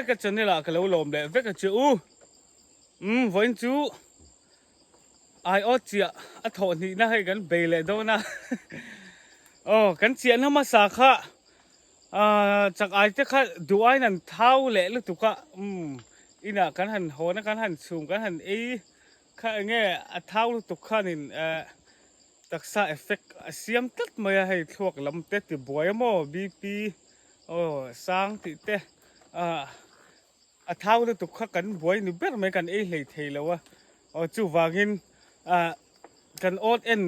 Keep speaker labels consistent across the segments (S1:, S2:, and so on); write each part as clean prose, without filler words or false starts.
S1: ka channel ah ka lo lawm leh vek a che u. Umm vawiin chu aiawt chiah a thawh hnihna hei kan bei leh dawn a. Aw kan chiahna hmasa kha ah chak ai te kha duh aiin an thau leh lutuk a. Umm inah kan han hawn a kan han chhum kan han ei kha enge a thau lutuk khanin eh Taksa effect a siam tlat mai a, hei thluak lam te ti buai a maw BP aw sang tih te ah a thau lutuk kha kan buai ni ber mai kan ei hlei thei lo a, aw chuvangin ah kan awt en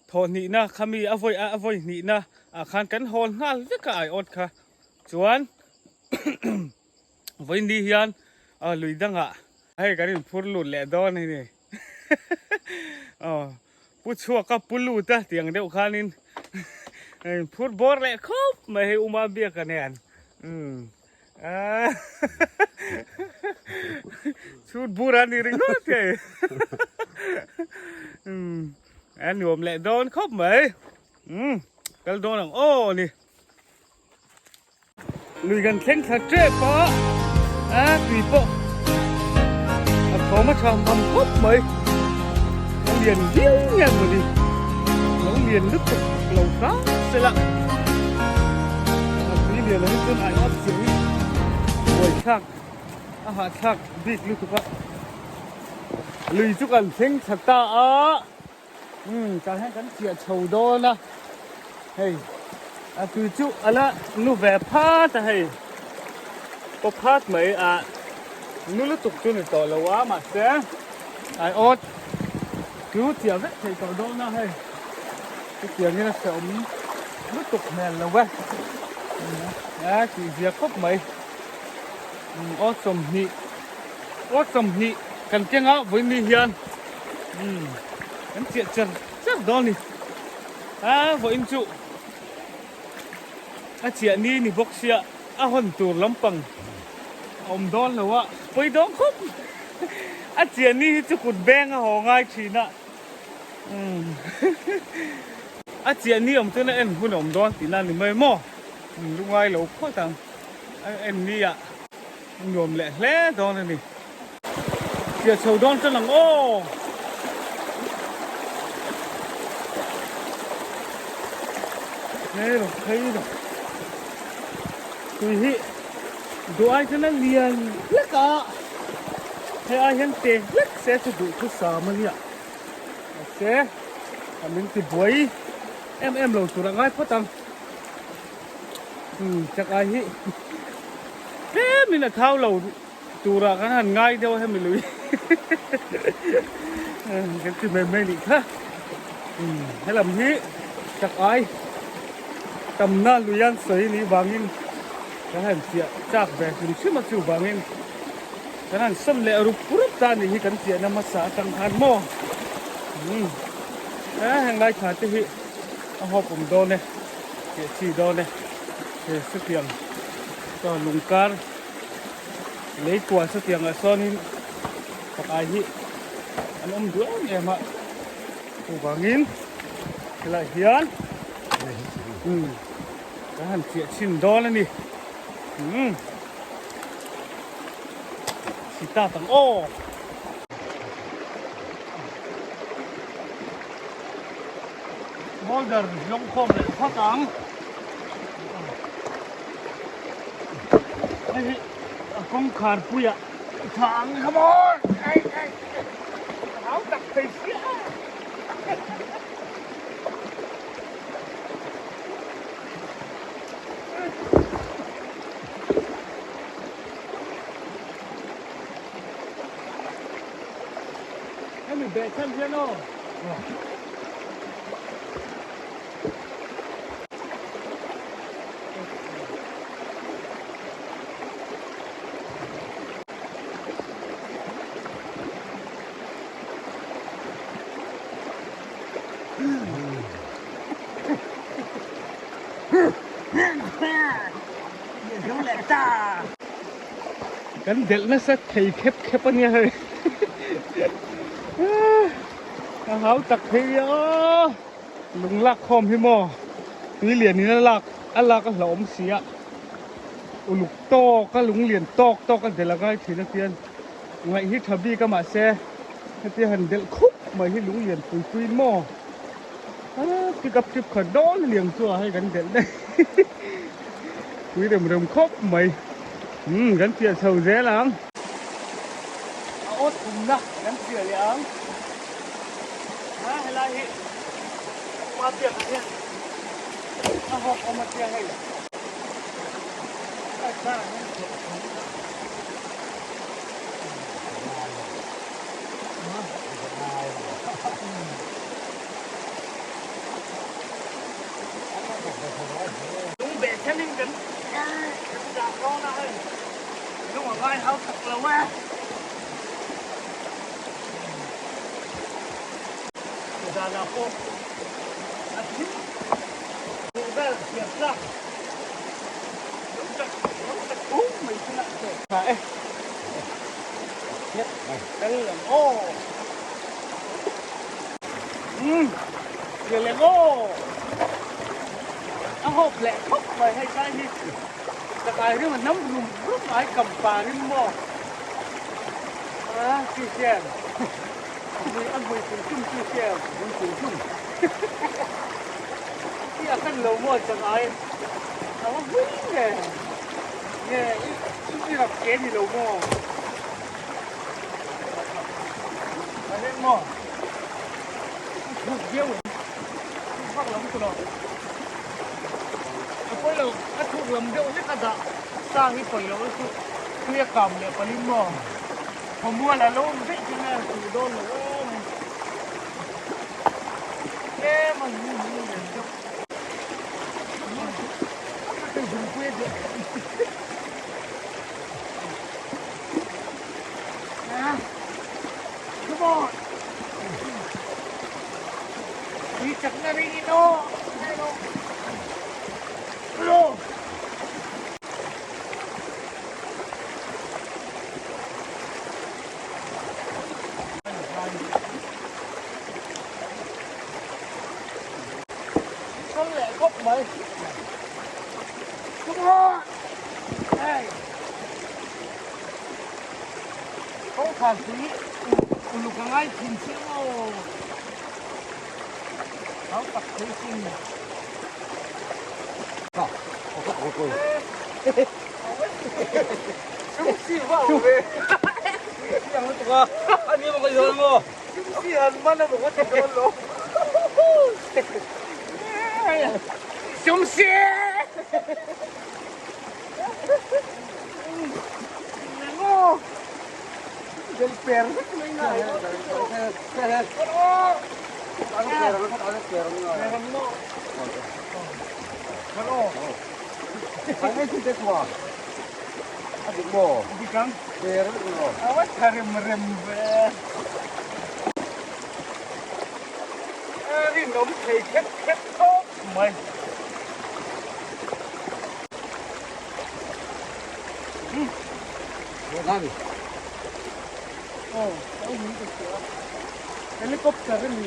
S1: thawh hnihna kha mi a vawi a vawi hnihna ah khan kan hawl nghal vek a ai awt kha chuan Vawiin hian lui dangah hei kan inphur lut leh dawn a ni. Aw pu chhuaka pu lut a tiang deuh khanin inphur bawr leh khawp mai hei Uma biaka nen. Umm chhut bur a ni ringawt hei. Umm a nuam leh dawn khawp mai. Umm kal dawn ang aw ni. Lui kan thleng thla tep a, a tui pawh a thawm a tha ham khawp mai, a lian viau nge mawni, lo lian lutuk lo hram sela, a tui lian ang hi chuan ai awt chiah hi buai thlak a hahthlak bik lutuk a, lui chu kan thleng thla ta a. Umm tah hian kan chiah chho dawn a hei a tui chu a la nu ve phat a hei paw phat mai a nu lutuk chu ni tawh lo a mahse ai awt chu chiah vek theih tawh dawn a hei chutiangin a hrehawm lutuk hmel lo e a tih zia khawp mai awt 20 awt 20 kan keng a vawiin hian. Umm kan chiah cher cher dawn ni a vawiin chu a chiah ni ni bawk sia a hawn tur lampang a awm dawn lo a pawi dawn khawp a chiah ni hi chu kut beng a haw ngai thin a umm a chiah ni awm chuan a en hun a awm dawn tihna a ni mai maw lungai lo phawt ang a en ni ah nuam leh hle dawn a ni. Chiah chho dawn tan ang aw. Hei rawh hei rawh. Tui hi duh ai chuan a lian hlek a. Hei ai hian te hlek se chu duh thu sam a nia. Mahse a min ti buai em em lo tur a ngai phawt ang. Chak ai hi tlemin a thau lo. Turah kan han ngai deuh a hemi lui kan ti mai mai nih kha helam hi chak ai tamna lui an sawi nih vangin kan han chiah chak ve hrim hrim a chu vangin kan han sawn leh rup rup ta nih hi kan chiahna hmasa atang khan maw he heng lai thla te hi a hawp awm dawn e tih chi dawn e he sutiang lungkar. Lei kual chutiang ah sawnin pakai hi an awm duh em em a chuvangin helaiah hian umm kan han chiah chhin dawn a ni umm sita tak aw. Boulder lawng khawm leh phawt ang. Hei hi a kawngkhar puiah tha ang kha maw ei ei hau tak thei sia Hemi beh chhan hian aw. Kan delh nasa thei khep khep a nia hei a hau tak phei nia aw. Lung lak khawm hi maw tui lian in a lak a lak a hlauhawm si a. Uluk tawk a lunglian tawk tawk a delh a ngai thin a tian ngaih hi tha bik a mahse hetia han delh khup mai hi lunglian pui pui maw ah pick up trip khat dawn liang chu a hei kan delh daih pui rem rem khawp mai umm kan piah chho zel ang. A aw thumna kan piah leh ang a helai hi pa biak ah hian a hawk awm a tia hei a karah hian chhuah a thum a. Lung beh chenin kan kan dah dawn a hei. Lung a ngai hau tak lo e. Zanah pawh a thim duh vel thiam tlak lo tak lo tak ung mai chu lah che. Tha e. Kal ang aw. Umm Tia leh aw. A hawp leh khawp mai hei kai hi. Chakai rim a nam rum rum ai kam pa rim maw. A chi siam. Mui a mui chung chung chi siam. Mui chung chung. Chi a kan lo maw chakai. A va mui nge. Nge i i rap ke ni lo maw. A hen maw. A thuk viau em. Thuk vak lo chu lo. A pawi lo a thuk lam deuh hlek a dah sang hi pawi lo chu tui a kam leh palin maw khawmual a lo awm daih chu nge a suh dawn lo em a tlem a lung lung lian deuh a zungpui a deuh Come on! Tui chakna ring in aw! Hello! Kal leh khawp mai. Come on! Hey! Kawngkhar pui uluk a ngai thin chiah maw? Hau tak thei sin. Sum si vau ve. Chiang lutuk a.
S2: Ani maw ka ti dawn maw?
S1: Sum si han man a maw ka ti dawn lo. Sum si! Rinawm thei khep khep khawp mai. Helicopter a ni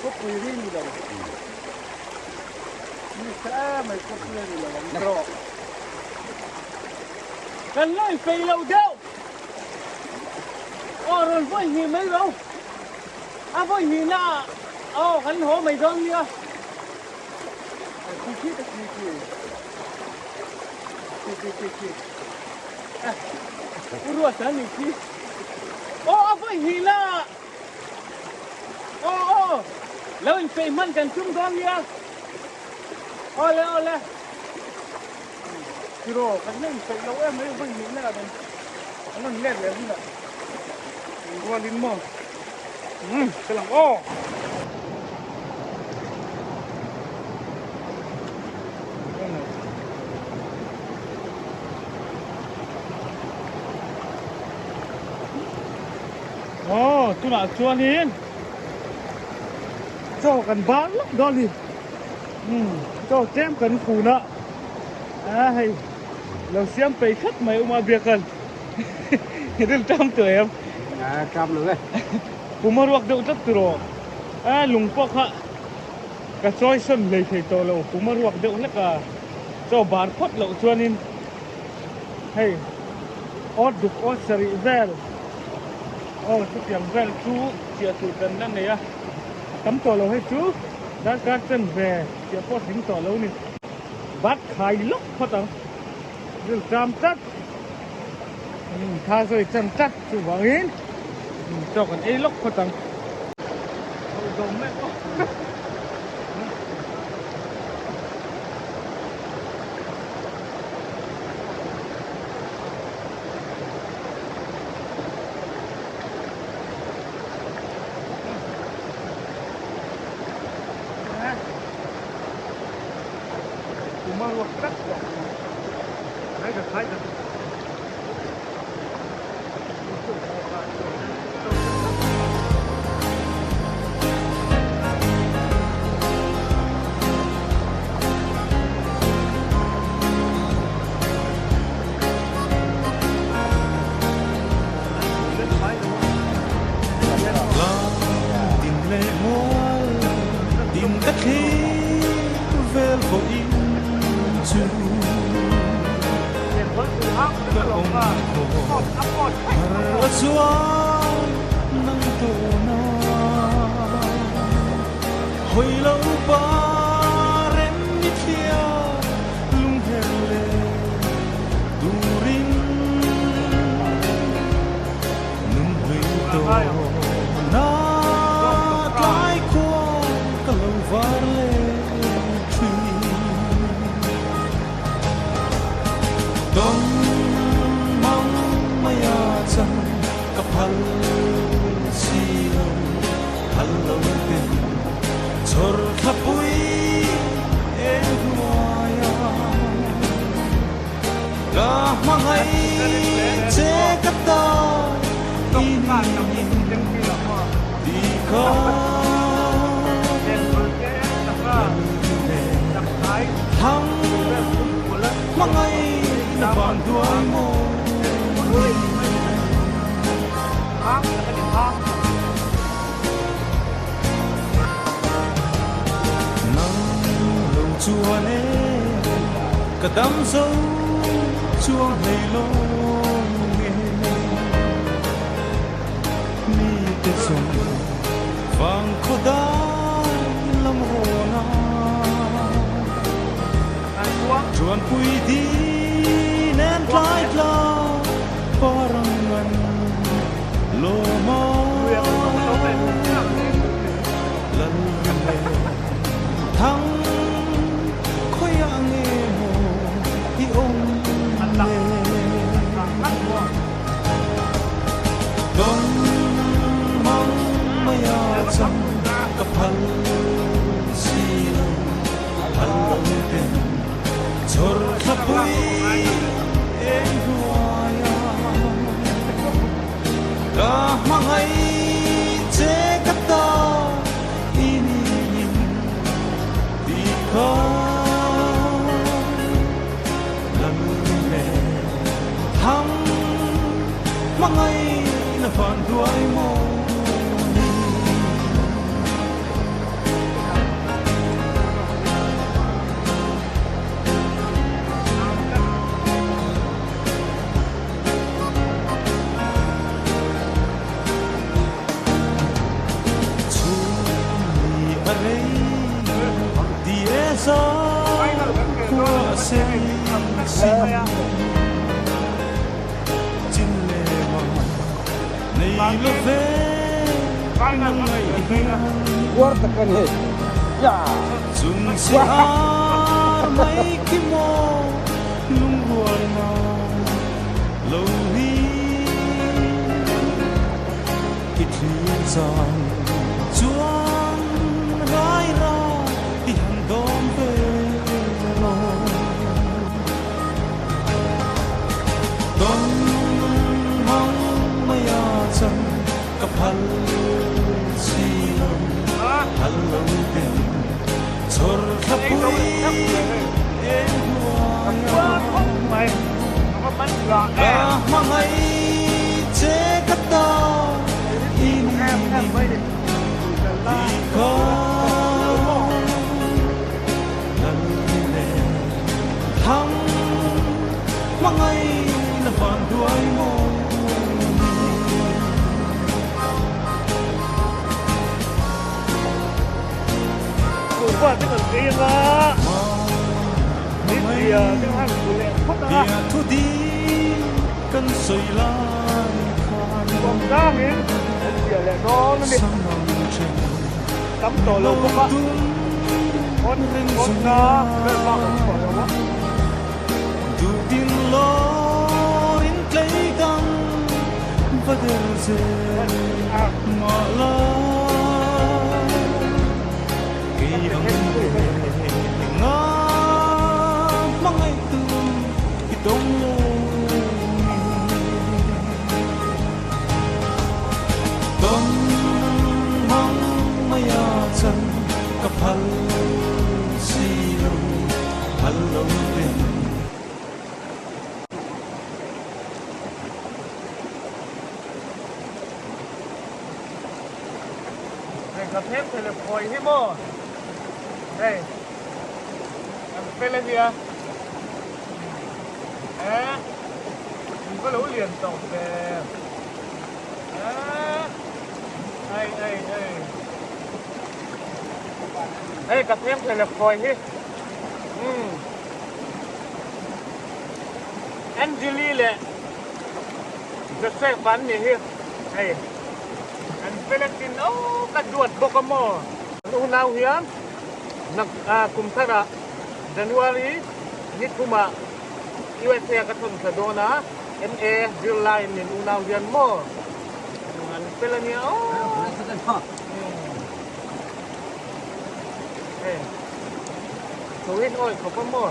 S1: khawpui ri ni lo ni sa mai khawpui a ni lo ang erawh kan la infei lo deuh aw rawn vawi hnih mai ro a vawi hnih na ah aw kan haw mai dawn nia. Lo in peih hman kan tum dawn nia awle awle tiraw kan la in peih lo em mai vawi hnih na an rawn let leh hunah rualin maw umm ka lang aw. Aw tunah chuanin chaw kan bar lawk dawn a ni umm chaw tlem kan kun a a hei lo siam peih khat mai uma biakan ril tam tawh em
S2: tam lo e
S1: puma ruak deuh tlat tur aw a lung pawh kha ka chawi sawn hlei thei tawh lo puma ruak deuh hlek a chaw bar phawt loh chuanin. Hei awt duk awt sarih vel aw chutiang vel chu chiah tur kan la nei a, a tam tawh lo hei chu darkar chen ve chiah pawh tling tawh lo ni. Bat khai lawk phawt ang, ril ṭam tlat, tha sawi chan tlat chuvangin chaw kan ei lawk phawt ang.
S3: Tin leh mual tin ka thlir vel vawiin chu ka awm khawh har a chuan nang tawn a hawi lo pa rem mi thliar lungher leh turin nunhlui tawna tlai khua ka lo var leh thin. Dawng mang maia chang ka phal si lo, phal lo ten chhawr thlapui eng hnuaia ka hmangaih che ka ta i ni ti kha Thang hmangaih na van duai maw ni. Nang lo chuan e ka dam zo chuang hlei lawng e. Mi te zawng vang khaw dai lam rawn a. Chuanpui di nen tlai tlang parang ngan lawm a. Lal leh thang khawiah nge maw i awm le? Dawng mang maia chang ka phal si lo, phal lo ten chhawr thlapui eng hnuaia ka hmangaih che ka ta i niin ti kha lal leh thang hmangaih na van duai maw ni. Chhungni a rei ti e za khua a sei si. Chin leh mang nei lo ve nang ngaih hian. Chung si ar mai khi maw lungrual ngai lo hi. I thlir zan chuan ngai ra i han dawm ve lo. Dawng mang maia chang ka phal si lo, phal lo ten chhawr thlapui eng hnuaia. Ka hmangaih che ka ta i ni.
S1: Zia deuh han hmu leh phawt ang a.
S3: Biathu ding kan sawi lai khan.
S1: Huam zangin kan ziah leh dawn a ni. Tam tawh lo bawk a. Awt awtna vel bak an chhuah lo a.
S3: Duhtin lawrin tlei dang va der zel mah la. Kei ang nga hmangaih tu i tawng lo ni. Dawng hmang mai a chan ka phal si lo, phal lo ten.
S1: Hei ka phem thei le khawi hi maw hei an fel a nia eh in va lo lian tawh ve eh ai ai ai hei ka phem thei le khawi hi umm Angeli leh Joseph an nih hi hei. An fel a tin aw ka duat bawk a maw? Kan unau hian nak kum tharah January ni thumah USA a ka thawn thla dawn a, MA zirlai nen unau hian maw an fel a nia aw. Hei tho in awi khawp a maw?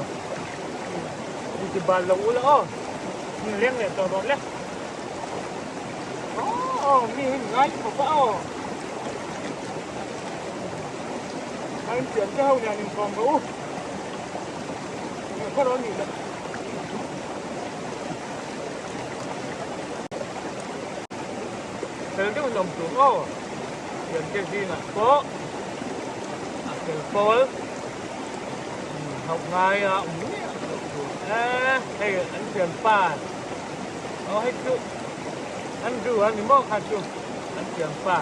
S1: Inti bal lo ula aw. Leng leh tawh rawh le. Aw mi hi ngai khawp a aw. An thiam te ho nen inkawm rawh u. Khaw rawh nih loh. Fel deuh in awm tur aw. Thiam te zingah pawh a fel pawl hauh ngai a awm miah loh tur. Hei an thianpa. Aw hei chu Andrew a ni maw kha chu an thiam pa.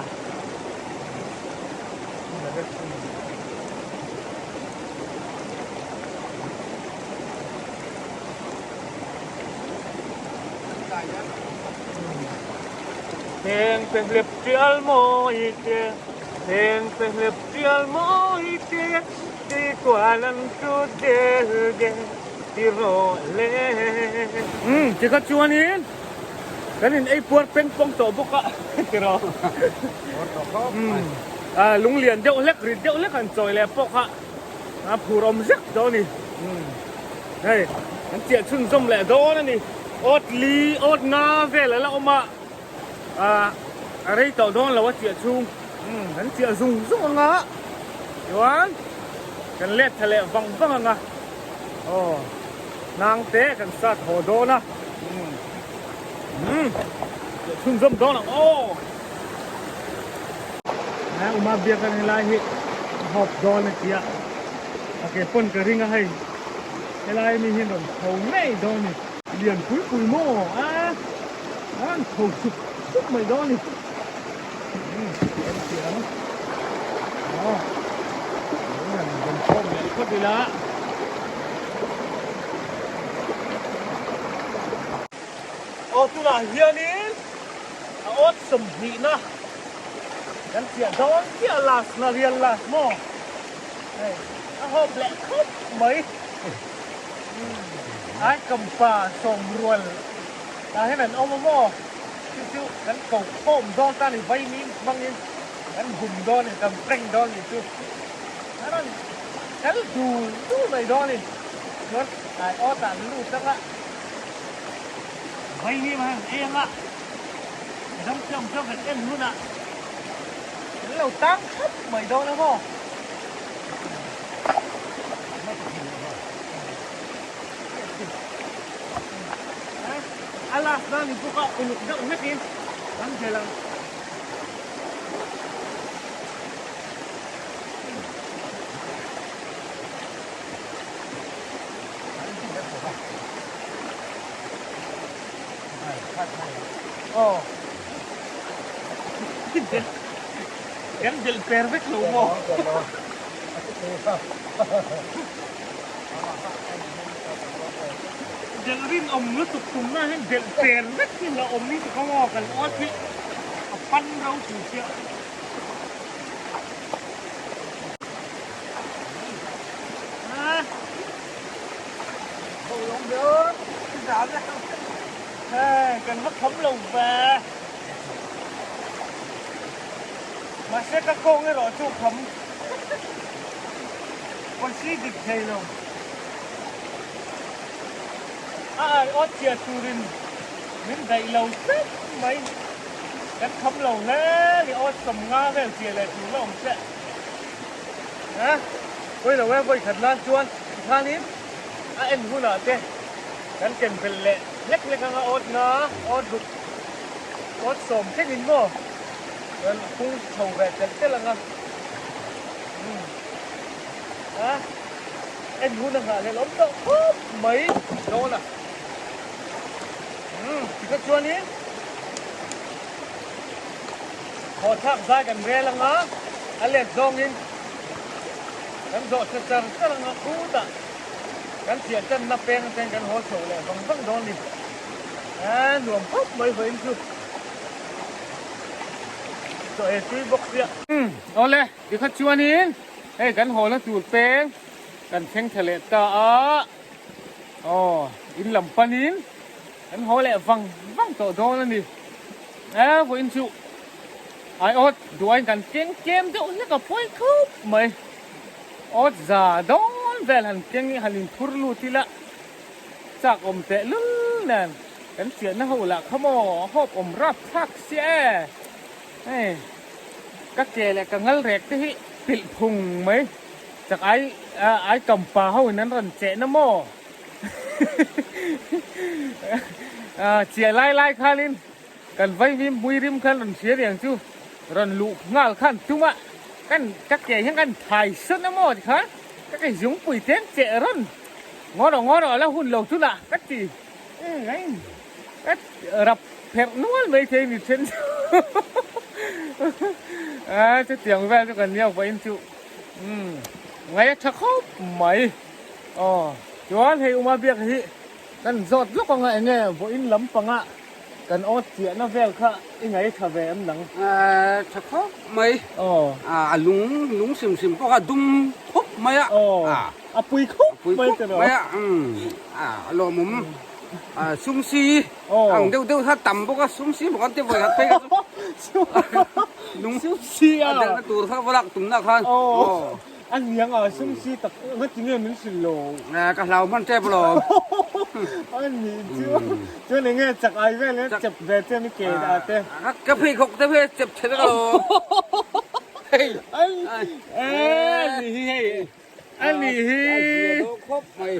S1: Heng pe hlep tial mawi te Heng pe hlep tial mawi te Ti kual an chu del de Ti rawh le. Umm tikha chuanin kan in ei puar peng pawng tawh bawk a ti rawh. Umm a lunglian deuh hlek rit deuh hlek han chawi leh pawh kha a phur awm zek dawn a ni. Umm hei an chiah chhunzawm leh dawn a ni. Awt li awt nga vel a la awm a ah a rei tawh dawn lo a chiah chhung. Umm kan chiah zung zung ang a chuan kan let tha leh vang vang ang a. Aw hnang te kan sat haw dawn a umm chhunzawm dawn ang aw a uma biak a helai hi a hawp dawn a tia a ke pawn ka ring a hei helai mi hian rawn chho ngei dawn a ni lian pui pui maw a a rawn chho sup sup mai dawn a ni umm en chiang aw han rawn khawm leh phawt ila. Aw tunah hianin a awt sawmhnihna kan chiah dawn chiah last na rial last maw hei a hawp leh khawp mai ai kampa sawm rual tah hian an awm a maw chu chu kan ko khawm dawn ta ni vaimim hmangin kan bum dawn a ni kan prank dawn a ni chu. A rawn kal dul dul mai dawn a ni. Chuan tlai awt ah lut anga vaimim a han ei anga ram chawm chawm kan en hunah kan lo tang thap mai dawn a maw. A last na ni bawk a uluk deuh hlekin kan zel ang. Kan delh per vek lo maw? Delh rinawm lutuk tumna hian delh per vek hi la awm ni tak ang aw, kan awt hi a pan ropui chiah. Kan va kham lo ve. Mahse ka kawng erawh chu kham pawisi dik thei lo. A ai awt chiah turin min daih lo tlat mai. Kan kham lo hle ni awt 50 vel chiah leh tur la awm che. A pawi lo e vawi khat nan chuan tikhanin a en hunah te kan ken belh leh hlek hlek anga awt nga awt ruk awt sawm thlengin maw rawn pung chho ve telh telh anga umm a en hun a nghah leh awm tawh khawp mai dawn a umm tikha chuanin Haw thlak zai kan rel anga a let zawngin kan zawh chhe char char anga khutah kan chiah channa peng atangin kan haw chho leh vang vang dawn ni. Eeh nuam khawp mai vawiin chu chaw ei tui bawk sia. Umm awle tikha chuanin hei kan haw na tur peng kan thleng tha leh ta a aw in lam panin kan haw leh vang vang tawh dawn a ni. E vawiin chu aiawt duain kan keng tlem deuh hlek a pawi khup mai. Awt za dawn vel han keng i han inphur lut ila chak awm teh lul nen kan chiahna ho lah kha maw a hawp awm rap thlak sia e. Hei ka ke leh ka ngal rek te hi pilh phung mai chak ai ai kam pa ho in an rawn chehna maw. Chiah lai lai khanin kan vaimim hmui rim khan rawn hria riang chu rawn luh nghal khan tum a, kan ka ke hian kan thai sawn a maw tikhan ka ke zungpui te an cheh rawn ngaw rawh ngaw rawh la hun lo tunah ka ti ka rap pherh nual mai thei ni then chu a chutiang vel chu kan nia vawiin chu ngai a tha khawp mai. Aw, chuan hei Uma biak hi kan zawt lawk anga enge vawiin lampanga kan awt chiahna vel kha i ngaih tha ve em nang?
S2: Tha khawp mai.
S1: Aw.
S2: A lung lung hrim hrim pawh kha a dum khawp mai a.
S1: Aw, a pui khawp mai
S2: ta rawh. A pui khawp mai a, a lawmawm. Sumsi ang deuh deuh kha tam bawk a, sumsi bawk an ti vawi khat phei kha chu.
S1: Sumsi a.
S2: A delhna tur kha va lak tumna khan.
S1: Aw. A niang a sum si tak nga ti nge min hrilh lo.
S2: Ka hlau hman tep alawm.
S1: A nih chu. Chuan enge chak ai vel e chep ve che mi ke dah te.
S2: Ka pheikhawk te phei chep the vek alawm.
S1: Hei. A nih hi hei. A nih hi.
S2: A zia dawn khawp mai.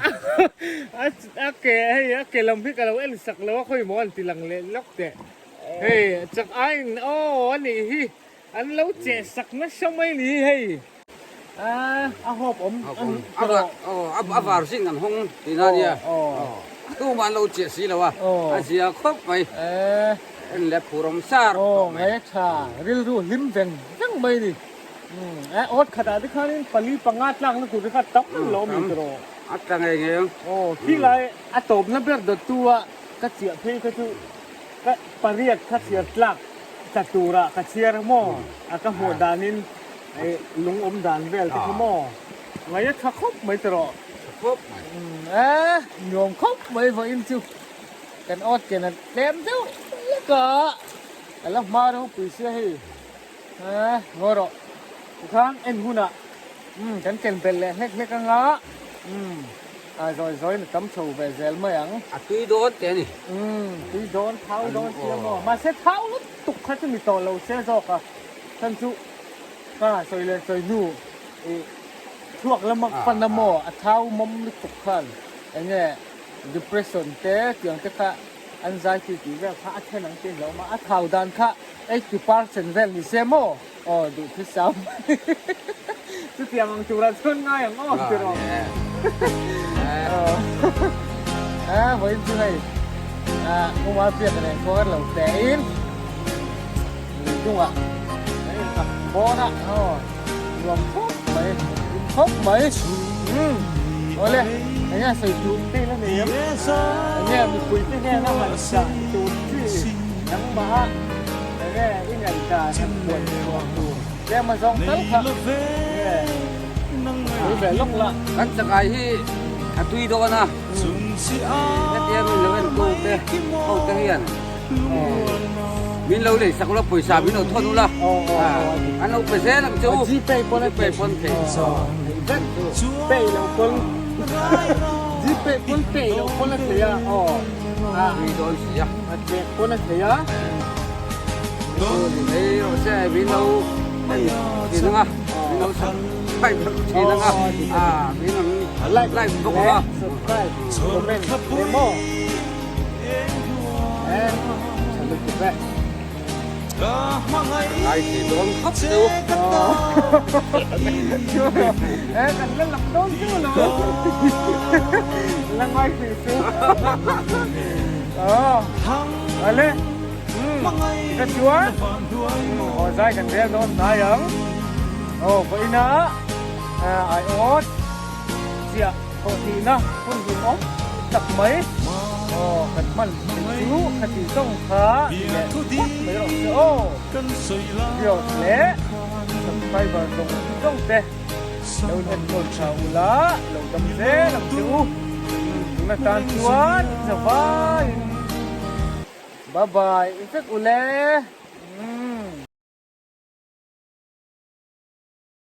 S1: A ke hei a ke lam hi ka lo en sak lo a khawi maw an ti lang leh lawk teh. Hei chak aiin aw a nih hi. An lo cheh sak nasa mai ni hei. A a hawp awm a ni
S2: A var aw a var zing an hawng tihna a nia. Tumah an lo cheh si lo a. A zia khawp mai. En leh phur awm sar
S1: tawh mai. Aw tha rilru hlim veng veng mai ni. A awt khatah te khanin pali panga tlakna tur te kha tam lo awm ni tawh.
S2: A tla ngei ngei ang.
S1: Aw khi lai a tawpna ber dawttu a ka chiah phei kha chu Ka pariat kha chhiar tlak tla turah ka chhiar maw? A ka hmuh danin lung awm dan vel te kha maw? Ngaih a tha khawp mai ta rawh.
S2: Tha khawp mai.
S1: E, nuam khawp mai vawiin chu kan awt ken a tlem deuh hlek a, a la hma ropui sia hei. E, ngawi rawh. Tikhan en hunah kan ken belh leh hlek hlek anga, umm. A zawi zawi na tam chho ve zel mai ang.
S2: A tui dawn te a ni.
S1: Umm tui dawn thau dawn sia maw. Mahse thau lutuk kha chu mi tawh lo se zawk a. Chhan chu ka sawi leh sawi hnu i thluak lama pan a maw a thau mawm lutuk khan enge depression te tiang te kha anxiety tih vel kha a then ang tih hlauh a a thau dan kha 80% vel ni se maw. Aw duh thu sam. Chutiang ang tura chuan ngai ang aw ti rawh. A vawiin chu hei Uma biak nen khaw kar lo teh in lui dungah kan in ak bawr a aw nuam khawp mai in khawp mai. Awle. Enge sawi tur te ila nei em? Enge mipui te hnena han chah tur chi nangmah a enge i ngaihdan han puan chhuah tur tlem a zawng tal kha enge sawi ve lawk la.
S2: Kan chakai hi a tui dawn a, hetia min lo en tu te ho te hian min lo lei sak ula pawisa min lo thawn ula an lo pe zel ang che u.
S1: Gpay pawn a
S2: Gpay pawn thei.
S1: Vek pay lo pawn Gpay pawn pay lo pawn a thei a aw
S2: tui dawn si a.
S1: A chek pawn a thei a.
S2: Ni mai rawh se min lo en thin ang a min lo subscribe thin ang a min rawn like bawk ang a.
S1: Subscribe comment leh maw.
S2: Ngai thei dawn khawp chu.
S1: Eh, kan la lak dawn chu lo. La ngai thei chu. Oh. Ale. Ka chuan. Oh, zai kan rel dawn nai ang. Oh, vawiina ai awt. Chiah thawhhlihna hun hlimawm tak mai aw kan hman theih chu khati zawng kha ni leh phawt mai rawh se aw. Viewers leh subscriber zawng zawng te lo enkawl tha ula lo dam zel ang che u. Tuna tan chuan zavaiin bye bye vek ule.